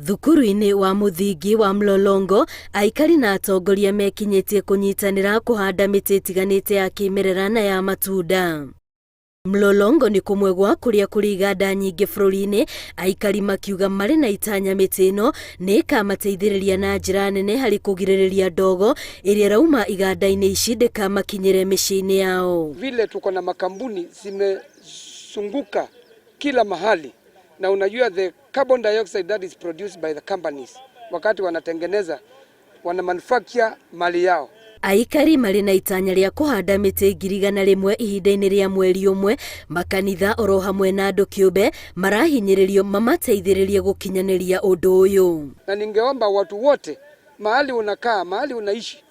Thukuru-inĩ wa mũthingi wa Mlolongo, aikari na atongoria mekinyĩtie kũnyitanĩra kũhanda mĩtĩ ĩtiganĩte ya kĩmerera na ya matunda. Mlolongo nĩ kũmwe gwa kũrĩa kũrĩ iganda nyingĩ bũrũri-inĩ, aikari makiuga marĩ na itanya mĩtĩ ĩno nĩ ĩkamateithĩrĩria na njĩra nene harĩ kũgirĩrĩria ndogo ĩrĩa ĩrauma iganda-inĩ ici ndĩkamakinyĩre mĩciĩ-inĩ yao. Vile tuko na makampuni zimezunguka kila mahali, na unajua the carbon dioxide that is produced by the companies wakati wanatengeneza, wana manufacture mali yao. Aikari marĩ na itanya rĩa kũhanda mĩtĩ 100,000 ihinda-inĩ rĩa mweri ũmwe, makanitha oro hamwe na andũ kĩũmbe marahinyĩrĩrio mamateithĩrĩrie gũkinyanĩria ũndũ ũyũ. Na ningeomba watu wote mahali unakaa, mahali unaishi,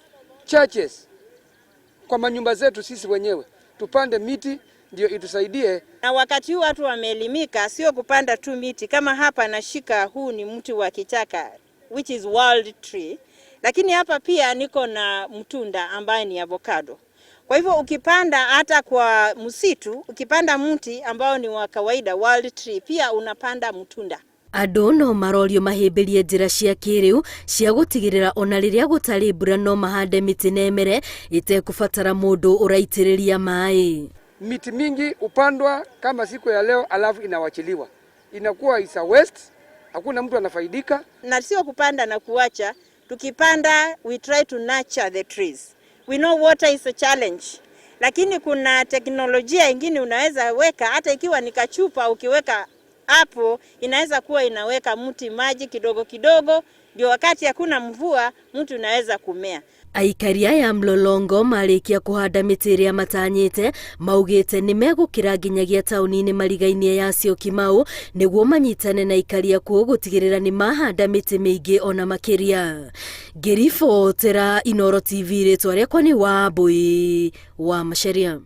churches, kwa manyumba zetu sisi wenyewe tupande miti ndio itusaidie. Na wakati huu watu wameelimika, sio kupanda tu miti. Kama hapa nashika, huu ni mti wa kichaka, which is wild tree, lakini hapa pia niko na mtunda ambaye ni avocado. Kwa hivyo ukipanda hata kwa msitu, ukipanda mti ambao ni wa kawaida, wild tree, pia unapanda mtunda. Andũ no marorio mahĩmbĩrie njĩra cia kĩrĩu cia gũtigĩrĩra ona rĩrĩa gũtarĩ mbura no mahande mĩtĩ na ĩmere ĩtekũbatara mũndũ ũraitĩrĩria maĩ. Miti mingi upandwa kama siku ya leo, alafu inawachiliwa, inakuwa is a waste, hakuna mtu anafaidika. Na sio kupanda na kuacha. Tukipanda, we try to nurture the trees. We know water is a challenge, lakini kuna teknolojia ingine unaweza weka, hata ikiwa ni kachupa, ukiweka hapo inaweza kuwa inaweka mti maji kidogo kidogo, ndio wakati hakuna mvua mti unaweza kumea. Aikari aya Mlolongo marĩkia kũhanda mĩtĩ ĩrĩa matanyĩte maugĩte nĩ megũkĩra nginyagia taũni-inĩ marigainie ya Syokimau nĩguo manyitane na aikari akuo gũtigĩrĩra nĩ mahanda mĩtĩ mĩingĩ ona makĩria. Ngĩribotera Inooro TV, rĩtwa rĩakwa nĩ Wambui wa Macharia.